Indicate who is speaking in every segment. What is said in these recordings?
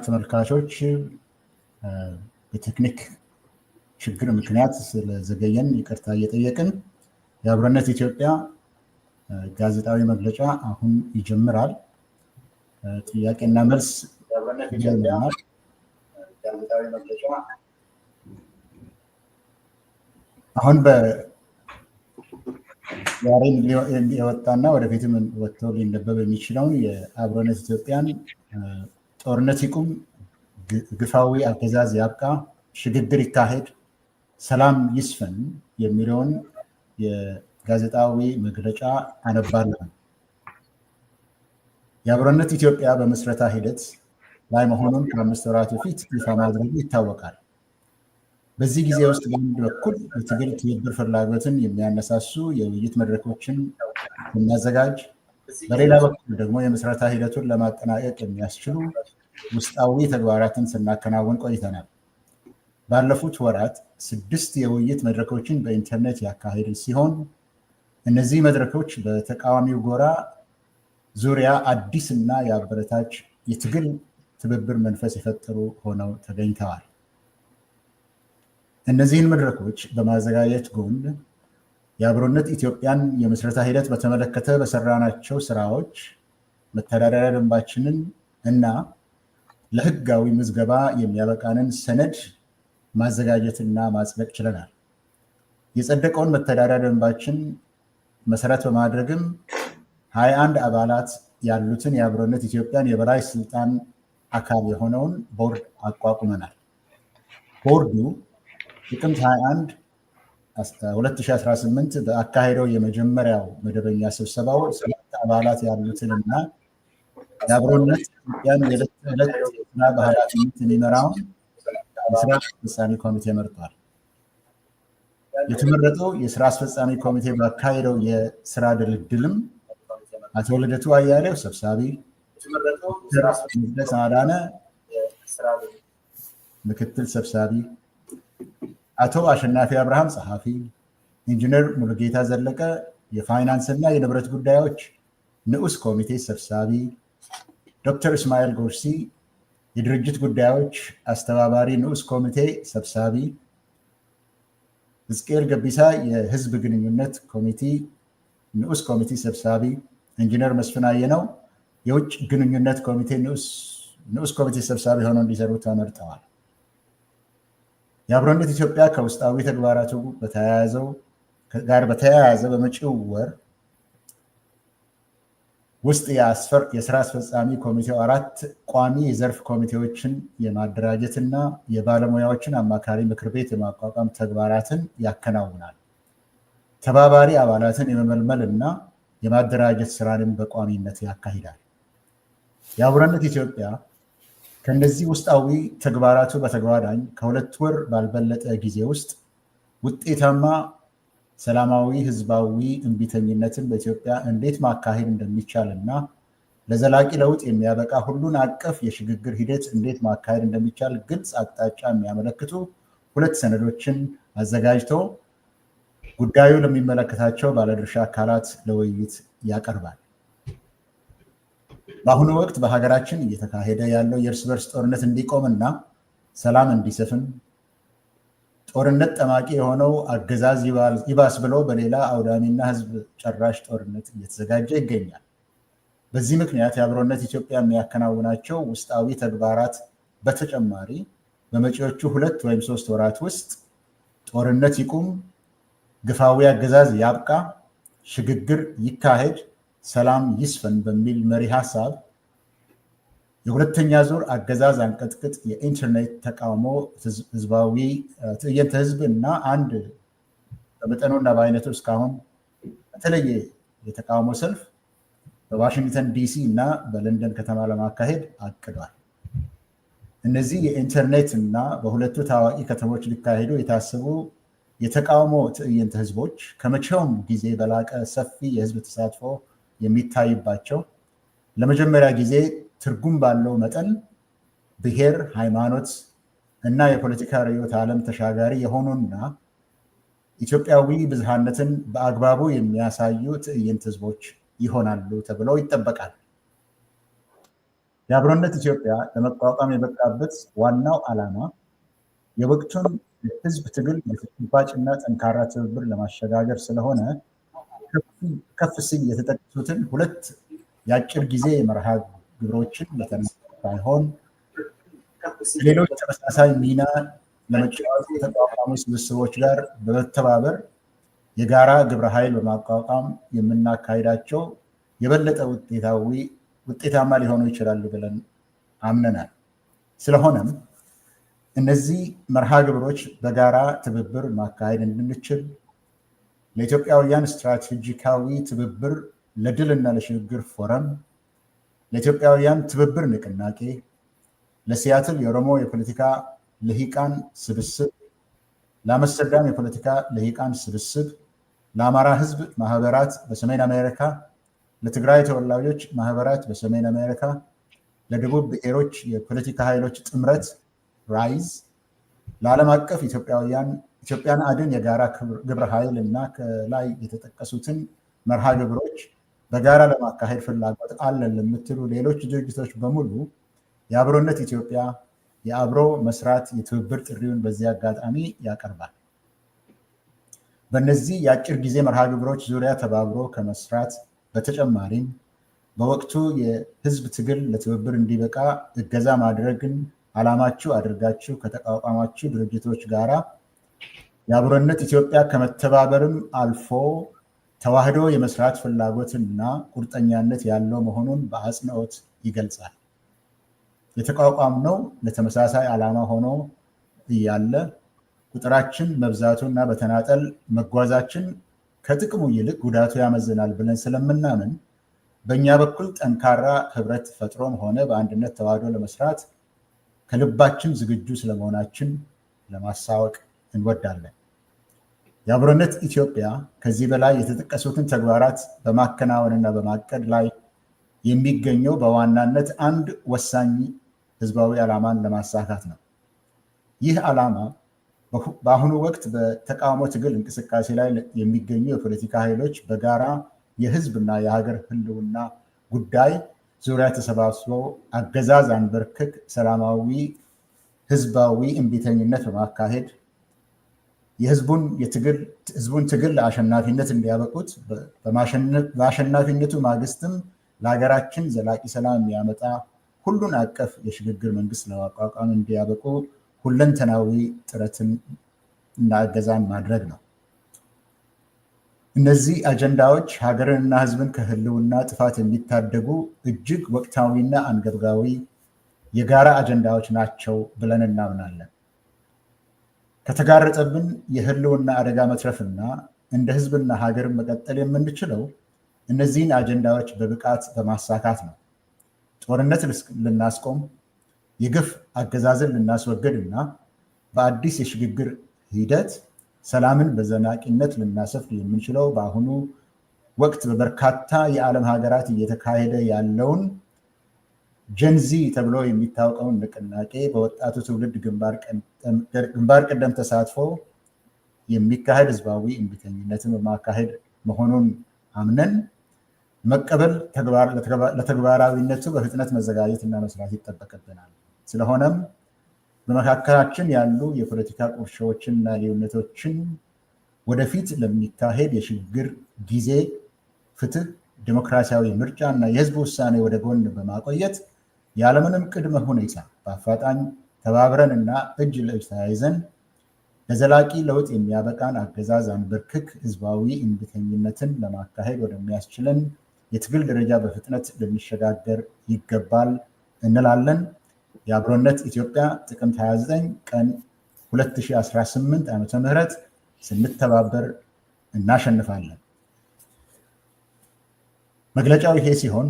Speaker 1: ተመልካቾች፣ በቴክኒክ ችግር ምክንያት ስለዘገየን ይቅርታ እየጠየቅን የአብሮነት ኢትዮጵያ ጋዜጣዊ መግለጫ አሁን ይጀምራል። ጥያቄና መልስ ይጀምራል። አሁን ዛሬ የወጣና ወደፊትም ወጥቶ ሊነበብ የሚችለውን የአብሮነት ኢትዮጵያን ጦርነት ይቁም፣ ግፋዊ አገዛዝ ያብቃ፣ ሽግግር ይካሄድ፣ ሰላም ይስፈን የሚለውን የጋዜጣዊ መግለጫ አነባለሁ። የአብሮነት ኢትዮጵያ በምስረታ ሂደት ላይ መሆኑን ከ5 ወራት በፊት ይፋ ማድረጉ ይታወቃል። በዚህ ጊዜ ውስጥ በአንድ በኩል የትግል ትብብር ፍላጎትን የሚያነሳሱ የውይይት መድረኮችን ስናዘጋጅ፣ በሌላ በኩል ደግሞ የምስረታ ሂደቱን ለማጠናቀቅ የሚያስችሉ ውስጣዊ ተግባራትን ስናከናውን ቆይተናል። ባለፉት ወራት 6 የውይይት መድረኮችን በኢንተርኔት ያካሄድን ሲሆን፣ እነዚህ መድረኮች በተቃዋሚው ጎራ ዙሪያ አዲስ እና የአበረታች የትግል ትብብር መንፈስ የፈጠሩ ሆነው ተገኝተዋል። እነዚህን መድረኮች በማዘጋጀት ጎን የአብሮነት ኢትዮጵያን የምስረታ ሂደት በተመለከተ በሰራናቸው ስራዎች መተዳደሪያ ደንባችንን እና ለህጋዊ ምዝገባ የሚያበቃንን ሰነድ ማዘጋጀትና ማጽደቅ ችለናል። የጸደቀውን መተዳደሪያ ደንባችን መሰረት በማድረግም 21 አባላት ያሉትን የአብሮነት ኢትዮጵያን የበላይ ስልጣን አካል የሆነውን ቦርድ አቋቁመናል። ቦርዱ ጥቅምት 21 2018 በአካሄደው የመጀመሪያው መደበኛ ስብሰባው 7 አባላት ያሉትንና የአብሮነት ኢትዮጵያን የዕለት ተዕለት ስራ በኃላፊነት የሚመራውን የስራ አስፈጻሚ ኮሚቴ መርጧል። የተመረጠው የስራ አስፈጻሚ ኮሚቴ ባካሄደው የስራ ድልድልም አቶ ልደቱ አያሌው ሰብሳቢ፣ መቅደስ አዳነ ምክትል ሰብሳቢ፣ አቶ አሸናፊ አብርሃም ጸሐፊ፣ ኢንጂነር ሙሉጌታ ዘለቀ የፋይናንስ እና የንብረት ጉዳዮች ንዑስ ኮሚቴ ሰብሳቢ፣ ዶክተር እስማኤል ጎርሲ የድርጅት ጉዳዮች አስተባባሪ ንዑስ ኮሚቴ ሰብሳቢ፣ ሕዝቅኤል ገቢሳ የህዝብ ግንኙነት ኮሚቴ ንዑስ ኮሚቴ ሰብሳቢ፣ ኢንጂነር መስፍን አየነው የውጭ ግንኙነት ኮሚቴ ንዑስ ኮሚቴ ሰብሳቢ ሆነው እንዲሰሩ ተመርጠዋል። የአብሮነት ኢትዮጵያ ከውስጣዊ ተግባራቱ ጋር በተያያዘ በመጪው ወር ውስጥ የስራ አስፈጻሚ ኮሚቴው 4 ቋሚ የዘርፍ ኮሚቴዎችን የማደራጀትና የባለሙያዎችን አማካሪ ምክር ቤት የማቋቋም ተግባራትን ያከናውናል። ተባባሪ አባላትን የመመልመል እና የማደራጀት ስራንም በቋሚነት ያካሂዳል። የአብሮነት ኢትዮጵያ ከእነዚህ ውስጣዊ ተግባራቱ በተጓዳኝ ከ2 ወር ባልበለጠ ጊዜ ውስጥ ውጤታማ ሰላማዊ ህዝባዊ እምቢተኝነትን በኢትዮጵያ እንዴት ማካሄድ እንደሚቻል እና ለዘላቂ ለውጥ የሚያበቃ ሁሉን አቀፍ የሽግግር ሂደት እንዴት ማካሄድ እንደሚቻል ግልጽ አቅጣጫ የሚያመለክቱ 2 ሰነዶችን አዘጋጅቶ ጉዳዩ ለሚመለከታቸው ባለድርሻ አካላት ለውይይት ያቀርባል። በአሁኑ ወቅት በሀገራችን እየተካሄደ ያለው የእርስ በርስ ጦርነት እንዲቆምና ሰላም እንዲሰፍን፣ ጦርነት ጠማቂ የሆነው አገዛዝ ይባስ ብሎ በሌላ አውዳሚና ህዝብ ጨራሽ ጦርነት እየተዘጋጀ ይገኛል። በዚህ ምክንያት የአብሮነት ኢትዮጵያ የሚያከናውናቸው ውስጣዊ ተግባራት በተጨማሪ በመጪዎቹ 2 ወይም 3 ወራት ውስጥ ጦርነት ይቁም፣ ግፋዊ አገዛዝ ያብቃ፣ ሽግግር ይካሄድ፣ ሰላም ይስፈን በሚል መሪ ሀሳብ የሁለተኛ ዙር አገዛዝ አንቀጥቅጥ የኢንተርኔት ተቃውሞ ህዝባዊ ትዕይንተ ህዝብ እና አንድ በመጠኑና በአይነቱ እስካሁን በተለየ የተቃውሞ ሰልፍ በዋሽንግተን ዲሲ እና በለንደን ከተማ ለማካሄድ አቅዷል። እነዚህ የኢንተርኔት እና በሁለቱ ታዋቂ ከተሞች ሊካሄዱ የታሰቡ የተቃውሞ ትዕይንተ ህዝቦች ከመቼውም ጊዜ በላቀ ሰፊ የህዝብ ተሳትፎ የሚታይባቸው፣ ለመጀመሪያ ጊዜ ትርጉም ባለው መጠን ብሔር፣ ሃይማኖት እና የፖለቲካ ርዕዮተ ዓለም ተሻጋሪ የሆኑና ኢትዮጵያዊ ብዝሃነትን በአግባቡ የሚያሳዩ ትዕይንት ህዝቦች ይሆናሉ ተብለው ይጠበቃል። የአብሮነት ኢትዮጵያ ለመቋቋም የበቃበት ዋናው ዓላማ የወቅቱን የህዝብ ትግል ለተጨባጭና ጠንካራ ትብብር ለማሸጋገር ስለሆነ ከፍ ሲል የተጠቀሱትን ሁለት የአጭር ጊዜ መርሃ ግብሮችን በተናጠል ሳይሆን ሌሎች ተመሳሳይ ሚና ለመጫወት ከተቋቋሙ ስብስቦች ጋር በመተባበር የጋራ ግብረ ኃይል በማቋቋም የምናካሂዳቸው የበለጠ ውጤታማ ሊሆኑ ይችላሉ ብለን አምነናል። ስለሆነም እነዚህ መርሃ ግብሮች በጋራ ትብብር ማካሄድ እንድንችል ለኢትዮጵያውያን ስትራቴጂካዊ ትብብር ለድልና ለሽግግር ፎረም፣ ለኢትዮጵያውያን ትብብር ንቅናቄ፣ ለሲያትል የኦሮሞ የፖለቲካ ልሂቃን ስብስብ፣ ለአምስተርዳም የፖለቲካ ልሂቃን ስብስብ፣ ለአማራ ሕዝብ ማህበራት በሰሜን አሜሪካ፣ ለትግራይ ተወላጆች ማህበራት በሰሜን አሜሪካ፣ ለደቡብ ብሔሮች የፖለቲካ ኃይሎች ጥምረት RISE፣ ለዓለም አቀፍ ኢትዮጵያውያን ኢትዮጵያን አድን የጋራ ግብረ ኃይል እና ከላይ የተጠቀሱትን መርሃ ግብሮች በጋራ ለማካሄድ ፍላጎት አለን ለምትሉ ሌሎች ድርጅቶች በሙሉ የአብሮነት ኢትዮጵያ የአብሮ መስራት የትብብር ጥሪውን በዚህ አጋጣሚ ያቀርባል። በእነዚህ የአጭር ጊዜ መርሃ ግብሮች ዙሪያ ተባብሮ ከመስራት በተጨማሪም በወቅቱ የህዝብ ትግል ለትብብር እንዲበቃ እገዛ ማድረግን ዓላማችሁ አድርጋችሁ ከተቋቋማችሁ ድርጅቶች ጋራ የአብሮነት ኢትዮጵያ ከመተባበርም አልፎ ተዋህዶ የመስራት ፍላጎትና ቁርጠኛነት ያለው መሆኑን በአጽንኦት ይገልጻል። የተቋቋምነው ለተመሳሳይ ዓላማ ሆኖ እያለ ቁጥራችን መብዛቱና በተናጠል መጓዛችን ከጥቅሙ ይልቅ ጉዳቱ ያመዝናል ብለን ስለምናምን በእኛ በኩል ጠንካራ ህብረት ፈጥሮም ሆነ በአንድነት ተዋህዶ ለመስራት ከልባችን ዝግጁ ስለመሆናችን ለማሳወቅ እንወዳለን። የአብሮነት ኢትዮጵያ ከዚህ በላይ የተጠቀሱትን ተግባራት በማከናወንና በማቀድ ላይ የሚገኘው በዋናነት አንድ ወሳኝ ህዝባዊ ዓላማን ለማሳካት ነው። ይህ ዓላማ በአሁኑ ወቅት በተቃውሞ ትግል እንቅስቃሴ ላይ የሚገኙ የፖለቲካ ኃይሎች በጋራ የህዝብና የሀገር ህልውና ጉዳይ ዙሪያ ተሰባስበው አገዛዝ አንበርክክ ሰላማዊ ህዝባዊ እምቢተኝነት በማካሄድ የህዝቡን ትግል ለአሸናፊነት እንዲያበቁት፣ በአሸናፊነቱ ማግስትም ለሀገራችን ዘላቂ ሰላም የሚያመጣ ሁሉን አቀፍ የሽግግር መንግስት ለማቋቋም እንዲያበቁ ሁለንተናዊ ጥረትን እና እገዛን ማድረግ ነው። እነዚህ አጀንዳዎች ሀገርንና ህዝብን ከህልውና ጥፋት የሚታደጉ እጅግ ወቅታዊና አንገብጋቢ የጋራ አጀንዳዎች ናቸው ብለን እናምናለን። ከተጋረጠብን የህልውና አደጋ መትረፍና እንደ ህዝብና ሀገር መቀጠል የምንችለው እነዚህን አጀንዳዎች በብቃት በማሳካት ነው። ጦርነት ልናስቆም፣ የግፍ አገዛዝን ልናስወግድ እና በአዲስ የሽግግር ሂደት ሰላምን በዘላቂነት ልናሰፍን የምንችለው በአሁኑ ወቅት በበርካታ የዓለም ሀገራት እየተካሄደ ያለውን Gen Z ተብሎ የሚታወቀውን ንቅናቄ በወጣቱ ትውልድ ግንባር ቀደም ተሳትፎ የሚካሄድ ህዝባዊ እምቢተኝነትን በማካሄድ መሆኑን አምነን መቀበል ለተግባራዊነቱ በፍጥነት መዘጋጀት እና መስራት ይጠበቅብናል። ስለሆነም በመካከላችን ያሉ የፖለቲካ ቁርሾዎችን እና ልዩነቶችን ወደፊት ለሚካሄድ የሽግግር ጊዜ ፍትህ፣ ዲሞክራሲያዊ ምርጫ እና የህዝብ ውሳኔ ወደ ጎን በማቆየት ያለምንም ቅድመ ሁኔታ በአፋጣኝ ተባብረን እና እጅ ለእጅ ተያይዘን ለዘላቂ ለውጥ የሚያበቃን አገዛዝ አንበርክክ ህዝባዊ እምቢተኝነትን ለማካሄድ ወደሚያስችለን የትግል ደረጃ በፍጥነት ልንሸጋገር ይገባል እንላለን። የአብሮነት ኢትዮጵያ ጥቅምት 29 ቀን 2018 ዓ.ም ስንተባበር እናሸንፋለን። መግለጫው ይሄ ሲሆን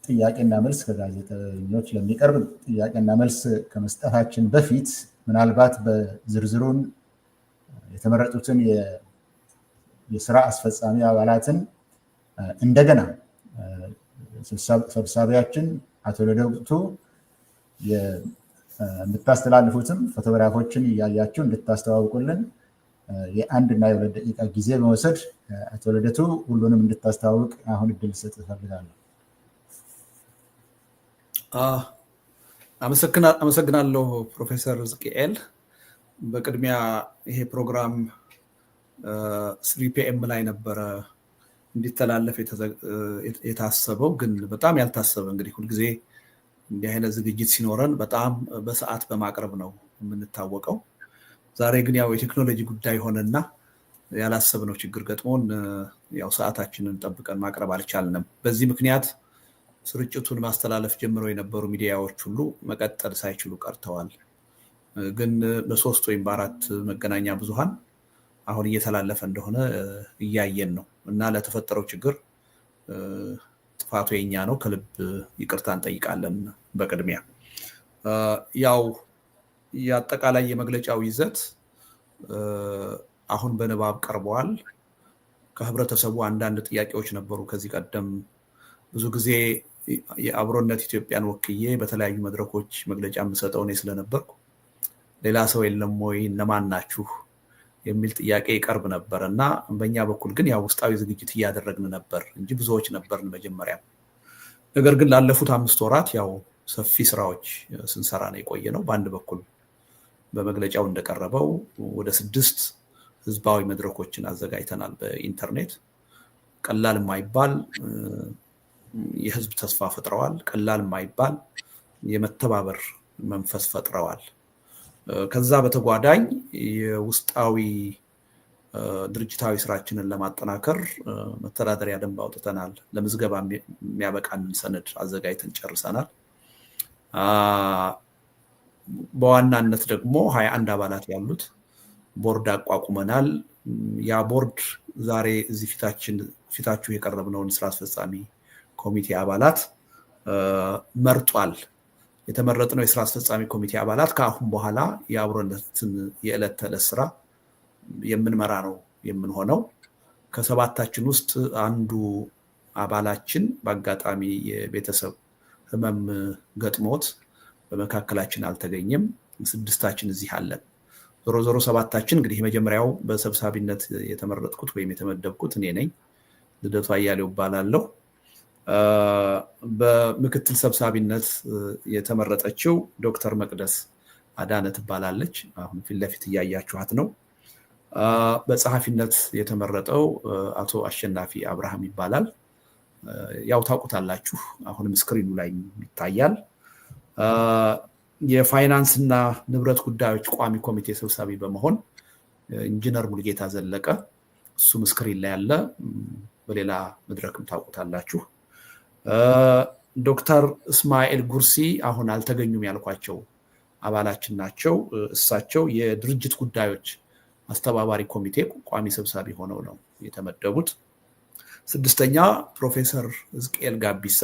Speaker 1: ከጥያቄና መልስ ከጋዜጠኞች ለሚቀርብ ጥያቄና መልስ ከመስጠታችን በፊት ምናልባት በዝርዝሩን የተመረጡትን የስራ አስፈጻሚ አባላትን እንደገና ሰብሳቢያችን አቶ ልደቱ የምታስተላልፉትም ፎቶግራፎችን እያያችሁ እንድታስተዋውቁልን የአንድ እና የሁለት ደቂቃ ጊዜ በመውሰድ አቶ ልደቱ ሁሉንም እንድታስተዋውቅ አሁን እድል ልሰጥ እፈልጋለሁ።
Speaker 2: አመሰግናለሁ ፕሮፌሰር ሕዝቅኤል። በቅድሚያ ይሄ ፕሮግራም 3 PM ላይ ነበረ እንዲተላለፍ የታሰበው፣ ግን በጣም ያልታሰበ፣ እንግዲህ ሁልጊዜ እንዲህ አይነት ዝግጅት ሲኖረን በጣም በሰዓት በማቅረብ ነው የምንታወቀው። ዛሬ ግን ያው የቴክኖሎጂ ጉዳይ ሆነና ያላሰብነው ችግር ገጥሞን ያው ሰዓታችንን ጠብቀን ማቅረብ አልቻልንም። በዚህ ምክንያት ስርጭቱን ማስተላለፍ ጀምረው የነበሩ ሚዲያዎች ሁሉ መቀጠል ሳይችሉ ቀርተዋል። ግን በሶስት ወይም በአራት መገናኛ ብዙሃን አሁን እየተላለፈ እንደሆነ እያየን ነው እና ለተፈጠረው ችግር ጥፋቱ የኛ ነው። ከልብ ይቅርታ እንጠይቃለን። በቅድሚያ ያው የአጠቃላይ የመግለጫው ይዘት አሁን በንባብ ቀርበዋል። ከህብረተሰቡ አንዳንድ ጥያቄዎች ነበሩ። ከዚህ ቀደም ብዙ ጊዜ የአብሮነት ኢትዮጵያን ወክዬ በተለያዩ መድረኮች መግለጫ የምሰጠው እኔ ስለነበርኩ ሌላ ሰው የለም ወይ፣ እነማን ናችሁ የሚል ጥያቄ ይቀርብ ነበር እና በእኛ በኩል ግን ያው ውስጣዊ ዝግጅት እያደረግን ነበር እንጂ ብዙዎች ነበርን መጀመሪያ። ነገር ግን ላለፉት 5 ወራት ያው ሰፊ ስራዎች ስንሰራ ነው የቆየነው። በአንድ በኩል በመግለጫው እንደቀረበው ወደ ስድስት ህዝባዊ መድረኮችን አዘጋጅተናል በኢንተርኔት። ቀላል የማይባል የህዝብ ተስፋ ፈጥረዋል። ቀላል የማይባል የመተባበር መንፈስ ፈጥረዋል። ከዛ በተጓዳኝ የውስጣዊ ድርጅታዊ ስራችንን ለማጠናከር መተዳደሪያ ደንብ አውጥተናል። ለምዝገባ የሚያበቃንን ሰነድ አዘጋጅተን ጨርሰናል። በዋናነት ደግሞ 21 አባላት ያሉት ቦርድ አቋቁመናል። ያ ቦርድ ዛሬ እዚህ ፊታችሁ የቀረብነውን ስራ አስፈጻሚ ኮሚቴ አባላት መርጧል። የተመረጥነው የስራ አስፈጻሚ ኮሚቴ አባላት ከአሁን በኋላ የአብሮነትን የዕለት ተዕለት ስራ የምንመራ ነው የምንሆነው። ከሰባታችን ውስጥ አንዱ አባላችን በአጋጣሚ የቤተሰብ ህመም ገጥሞት በመካከላችን አልተገኘም። ስድስታችን እዚህ አለን። ዞሮ ዞሮ ሰባታችን እንግዲህ የመጀመሪያው በሰብሳቢነት የተመረጥኩት ወይም የተመደብኩት እኔ ነኝ። ልደቱ አያሌው እባላለሁ። በምክትል ሰብሳቢነት የተመረጠችው ዶክተር መቅደስ አዳነ ትባላለች። አሁን ፊት ለፊት እያያችኋት ነው። በጸሐፊነት የተመረጠው አቶ አሸናፊ አብርሃም ይባላል። ያው ታውቁታላችሁ። አሁንም screen ኑ ላይ ይታያል። የፋይናንስና ንብረት ጉዳዮች ቋሚ ኮሚቴ ሰብሳቢ በመሆን ኢንጂነር ሙሉጌታ ዘለቀ፣ እሱም screen ላይ ያለ፣ በሌላ መድረክም ታውቁታላችሁ። ዶክተር እስማኤል ጉርሲ አሁን አልተገኙም ያልኳቸው አባላችን ናቸው። እሳቸው የድርጅት ጉዳዮች አስተባባሪ ኮሚቴ ቋሚ ሰብሳቢ ሆነው ነው የተመደቡት። ስድስተኛ ፕሮፌሰር ሕዝቅኤል ጋቢሳ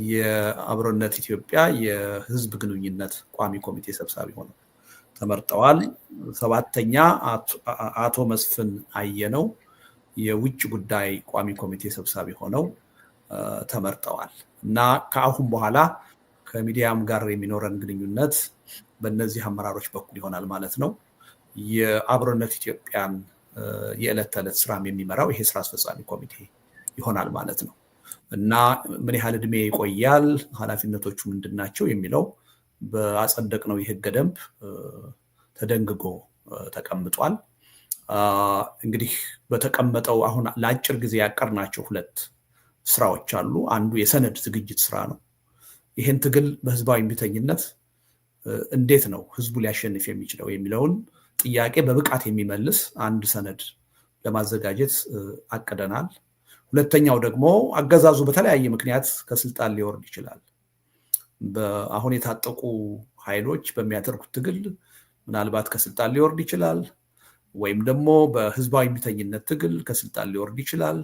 Speaker 2: የአብሮነት ኢትዮጵያ የህዝብ ግንኙነት ቋሚ ኮሚቴ ሰብሳቢ ሆነው ተመርጠዋል። ሰባተኛ አቶ መስፍን አየነው የውጭ ጉዳይ ቋሚ ኮሚቴ ሰብሳቢ ሆነው ተመርጠዋል እና ከአሁን በኋላ ከሚዲያም ጋር የሚኖረን ግንኙነት በእነዚህ አመራሮች በኩል ይሆናል ማለት ነው። የአብሮነት ኢትዮጵያን የዕለት ተዕለት ስራም የሚመራው ይሄ ስራ አስፈጻሚ ኮሚቴ ይሆናል ማለት ነው እና ምን ያህል እድሜ ይቆያል፣ ኃላፊነቶቹ ምንድን ናቸው የሚለው በአጸደቅነው የህገ ደንብ ተደንግጎ ተቀምጧል። እንግዲህ በተቀመጠው አሁን ለአጭር ጊዜ ያቀድናቸው ሁለት ስራዎች አሉ። አንዱ የሰነድ ዝግጅት ስራ ነው። ይህን ትግል በህዝባዊ እምቢተኝነት እንዴት ነው ህዝቡ ሊያሸንፍ የሚችለው የሚለውን ጥያቄ በብቃት የሚመልስ አንድ ሰነድ ለማዘጋጀት አቅደናል። ሁለተኛው ደግሞ አገዛዙ በተለያየ ምክንያት ከስልጣን ሊወርድ ይችላል። አሁን የታጠቁ ኃይሎች በሚያደርጉት ትግል ምናልባት ከስልጣን ሊወርድ ይችላል፣ ወይም ደግሞ በህዝባዊ እምቢተኝነት ትግል ከስልጣን ሊወርድ ይችላል።